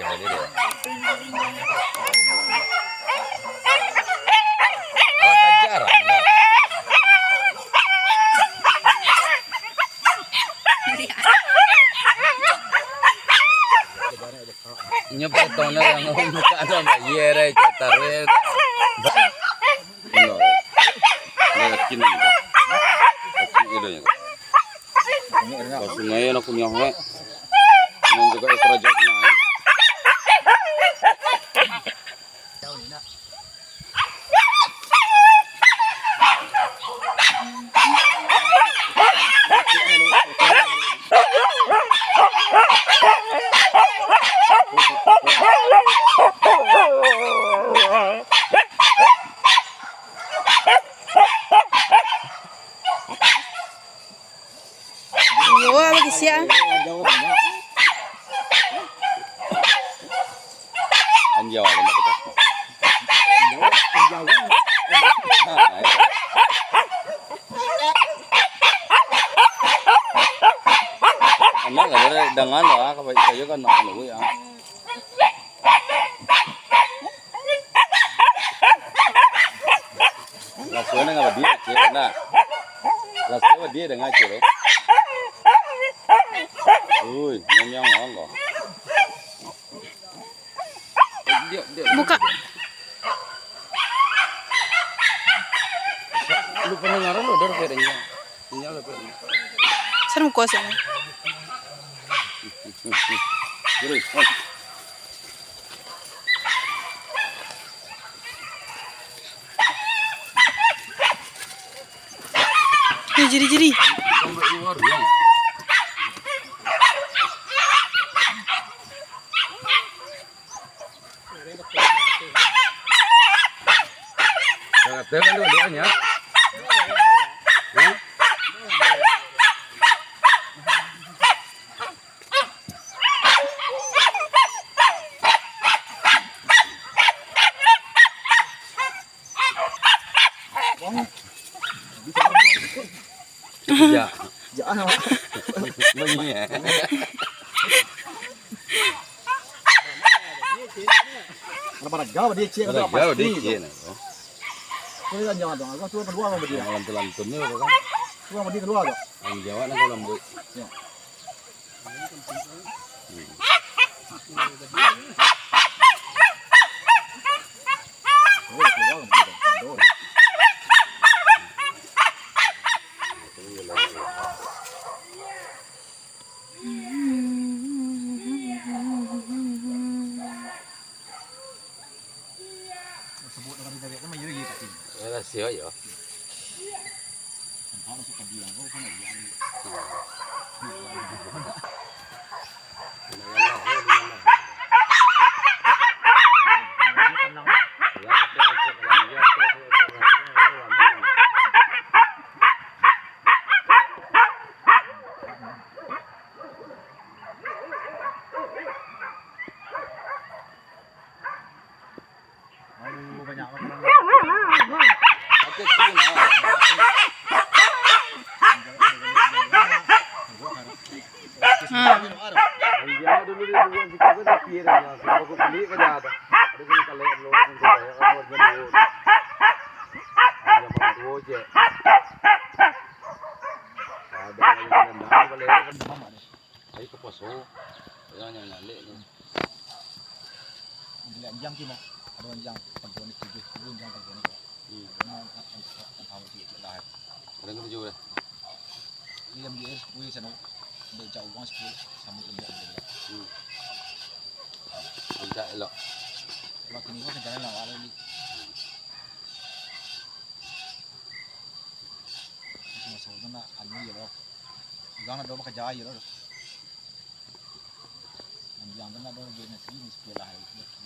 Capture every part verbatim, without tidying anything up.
Awas aja, Rangga. Inyo potong na yang muka na bayar ai, catar weh. Indak. Indak yakin lagi. Yakin ilo nyo. Langsung aja nak kunyah weh. Yang juga extra jauh kena ai. Iyo, abah kisiak. Anjau, lemak kita. Anak lah, dari dengan lah, kayo kan nak nunggu ya. Rasonyo nang badiak, cek, nah. Rasonyo badiak dengan cek tu. Ui, nyanyang Allah. Diak, diak. Buka. Lu pernah ngarang lu, udah, kayaknya. Ini lah, kayaknya. Serem kuasa. Terus, oh. Ni jiri-jiri. Kata kan tu dia nya. Hah? Bangun. Bisa bangun. Bisa. Jangan, Mak. Bunyi, ya. Kenapa raga dia, Cik? Raga dia, Cik, nah. Kau jangan, jangan, jangan. Aku keluar sama dia. Lantun-lantun ni, kan? Keluar sama dia, keluar, Cik. Yang jawab nak kalau lembut. Ya. Sebut dengan dia, dia kan mayu gitu. Ya, siap ya. Aduh, banyak makanan. Oke, sini, nah. Hmm. Dia dulu di dulu di kita kan dia kira lah. Sebab aku beli kan ada. Ada kena kalau yang luar kan saya kan buat dulu. Hanya mampu aja. Ada yang kena dah boleh kan. Ayo ka puaso. Jangan nyalek ni. Giliak anjiang ti mah. Ado anjiang pangkuan di tujuh, turun anjiang pangkuan ni. Hmm. Ado mah ang-, ang-, ang-, ang-, sikit lah. Ado ka tujuh lah. Iyo, ambiak aia sapuluah sano. Ambiak jak uang sapuluah, samo ambiak ambiak. Hmm. Minta elok. Kalau kini kau rencana lah, awak lagi. Maso-maso tu nak anu je lo. Urang nak doh bakaja je lo. Anjiang tu nak doh lagi nasi ni sekolah.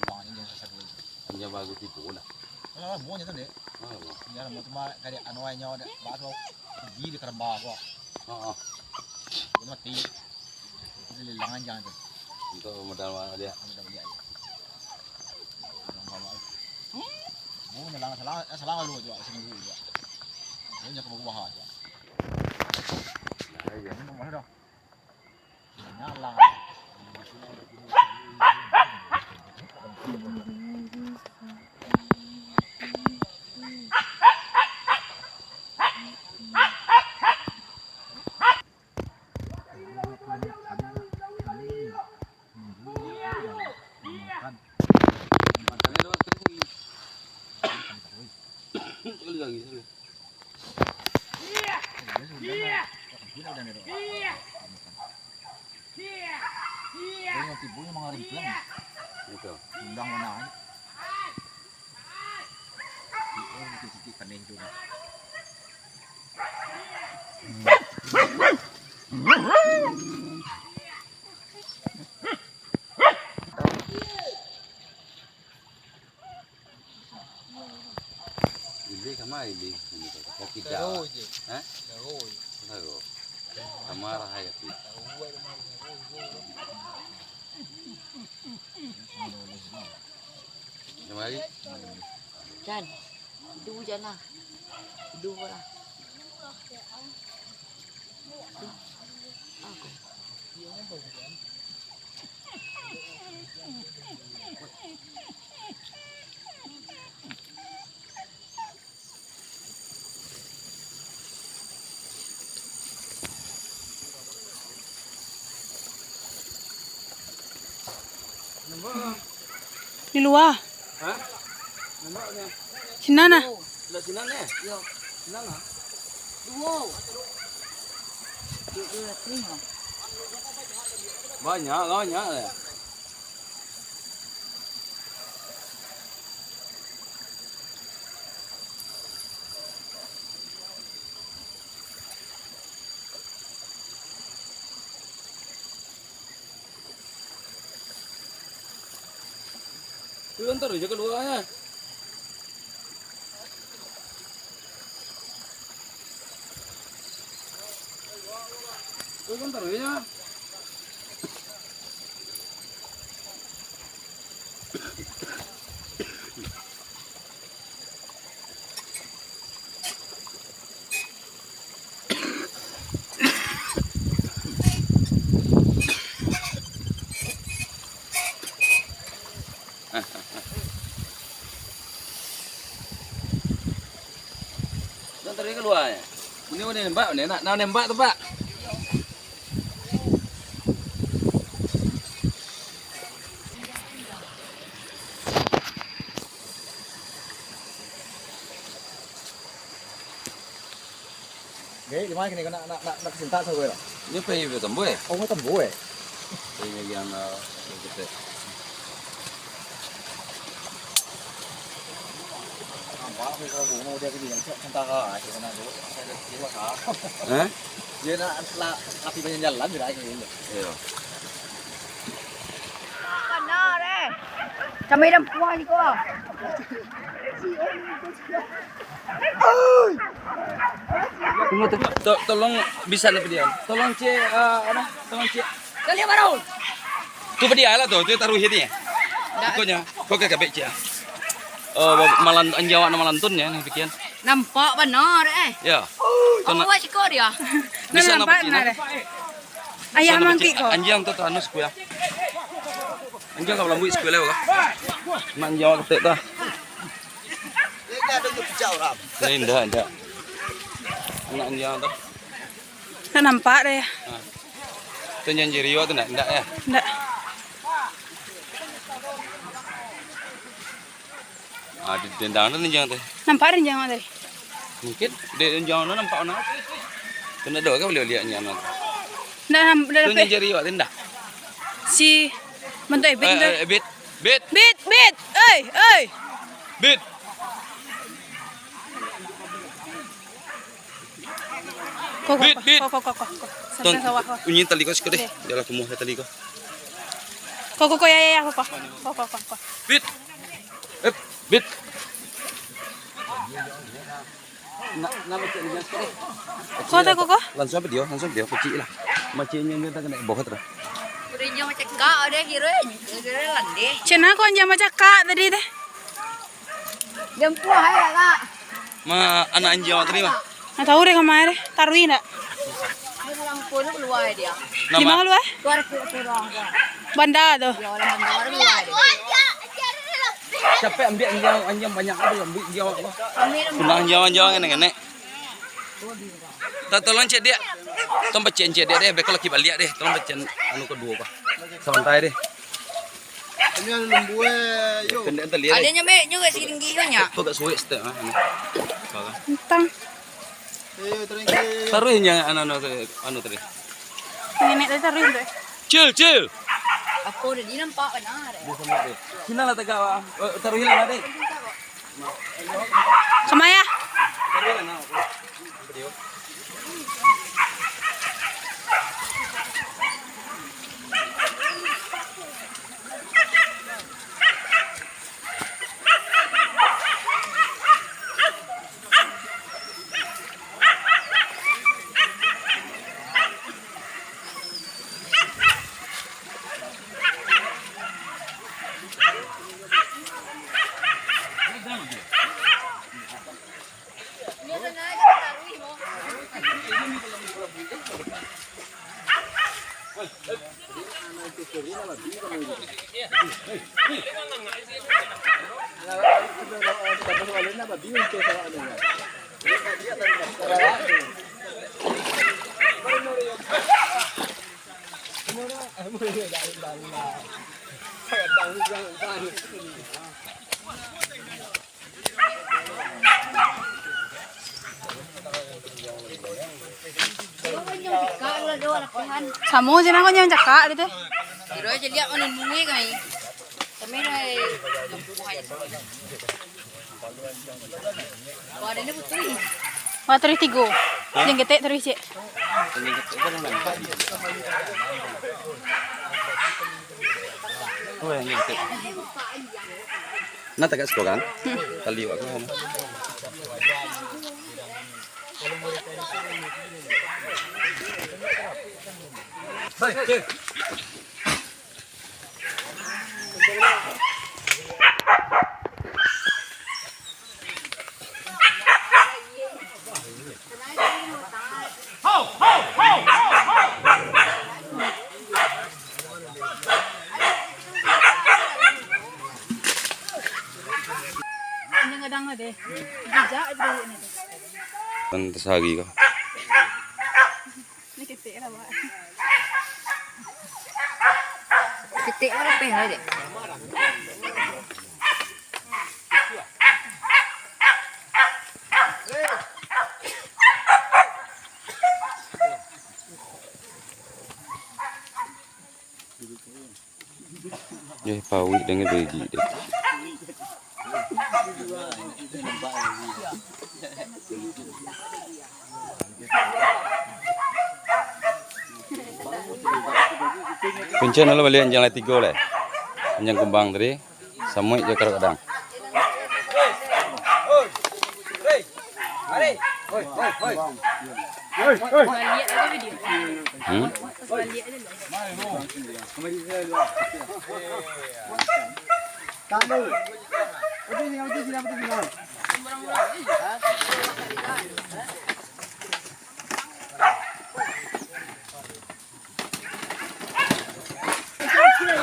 Pulang je jangan sasa dulu. Anjiang bagus tipu lah. Kalau lah buahnya tu dek. Oh, ya. Anjiang mau cuma kali anu aja dek. Bak tu pergi di keramba ko. Oh, oh. Dia mati. Itu lelang anjiang tu. Untuk modal dia. Modal dia. Buahnya lang salah, salah dulu juga, sini dulu juga. Buahnya ke bawah aja. Nah, iya. Ini mana dah? Nyalang. Bunyi mangarim pulang. Itu. Undang mana aja. Itu sikit-sikit kaneh tu. Ilih kama ilih. Kopi dah. Taruh je. Hah? Taruh je. Taruh. Kama raha ya, Pi. Taruh je. Kemari. Jan, tidur je lah. Tidur lah. Aku. Di lua. Hah? Nampak ni? Sinan nah. Lah sinan ni? Yo. Sinan lah. Duo. Banyak lah, banyak lah. Turun taruih je kaluar, ya. Turun taruih, ya. Jan taruih kalua, ya. Ini, ini nembak, ini nak, nak nembak tu, Pak. Oke, di mana kini kau nak, nak, nak, nak kesintak sama gue lah? Ini pai tambua, eh? Oh, mau tambua, eh? Ini yang, eh, yang kita. Nampak, kalau gua mau dia gini, kan, sementara, aja sana dulu, saya ada jiwa, ah. Eh? Dia nak, nak, nak pindah jalan, dia lagi, gitu. Iya. Benar, eh. Kami dah puas ni, kau. Tunggu tu. To-, tolong bisa nak padiam. Tolong cek, ah, apa? Tolong cek. Kalian baru. Tu padiam lah tu, tu taruh sini. Pokoknya, kau ke kabek cek. Oh, malan-, anjing awak nak malantun ya, ni pikiran. Nampak benar, eh. Ya. Awak ciko dia. Bisa nampak benar, eh. Ayah mangkik ko. Anjing tu tanus ku ya. Anjing kalau lambuik sekolah ko. Mak anjing awak ketek tu. Ini indak, indak. Anak anjing tu. Nak nampak deh ya. Ha. Tu anjing jiri awak tu ndak? Ndak ya? Ndak. Ah, di tendang tu ninjang tu. Nampak ninjang tadi? Mungkin di ninjang tu nampak nak. Kena doa kan boleh lihat ninjang tu. Ndak nampak. Tu ninjang jari awak tu ndak? Si bentuk Ebit tu. Eh, eh, Bit. Bit. Bit, Bit. Oi, oi. Bit. Ko, ko, Bit, ko, Bit. Ko, ko, ko, ko, ko. Sampai sawah, ko. Unyi tali ko sikit deh. Oke. Biarlah kumuh tali ko. Ko, ko, ko, ya, ya, ya, ko, ko. Ko, ko, ko, ko. Bit. Eh, Bit. Nak, nak macam ni, Bit. Ko, tak, ko, ko. Langsung apa dia? Langsung dia, kecil lah. Macamnya dia tak kena bohong terus. Udah jam macam kak, udah kira, kira landai. Cina ko anjing macam kak tadi deh. Jam dua hari lah, Kak. Ma, anak anjing awak tadi, mah? Ndak tahu deh kama deh. Taruih ndak? Dia malam pun keluar dia. Di ma kalua? Keluar ke surang, Kak. Banda tu. Ya, orang banda baru keluar dia. Capek ambiak anjing, anjing banyak tu, ambiak anjing awak tu. Kami Punah anjing-anjing ngenek-ngenek. Tak, tolong cek dia. Tolong pacen cek dia deh, beko laki baliak deh. Tolong pacen anu kaduo, Pak. Santai deh. Ini anu lembu, eh, yo. Pendek tali. Ada nyamik juga si tinggi banyak. Kok gak suwe stek, ah, ini. Entang. Yo, yo, terengke, yo, yo. Taruh yang anu, anu, anu tadi. Yang nenek tadi taruh tu, eh. Cil, cil. Apo tadi nampak bana deh. Sinan lah tagak, Bang. Oh, taruih lah, Dek. Kamaya? Taruih lah, nah. Samo je nang kau nyang cakak gitu. Kiro aja lihat mana nunggu kami. Kami dah. Wah, ada ni putri. Wah, terus tigo. Yang ketek terus cek. Oh, yang ketek. Nah, tagak siko kan? Kali wak kan. Kan tasahari ko. Ni ketek lah, Wak. Ketek lah, rapih lah, Dek. Eh, pauik dengan begi deh. Kuncian dulu baliak anjing lai tigo lai. Anjing kumbang tadi. Samuik jo karok gadang. Hmm?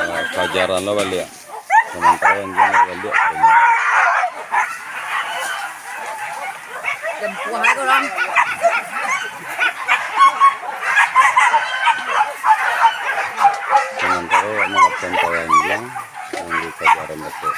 Ah, kajaran lo baliak. Samantaro anjing lo baliak. Jampuah ai korang. Samantaro nak makan tayanjang, nunggu kajaran dapek.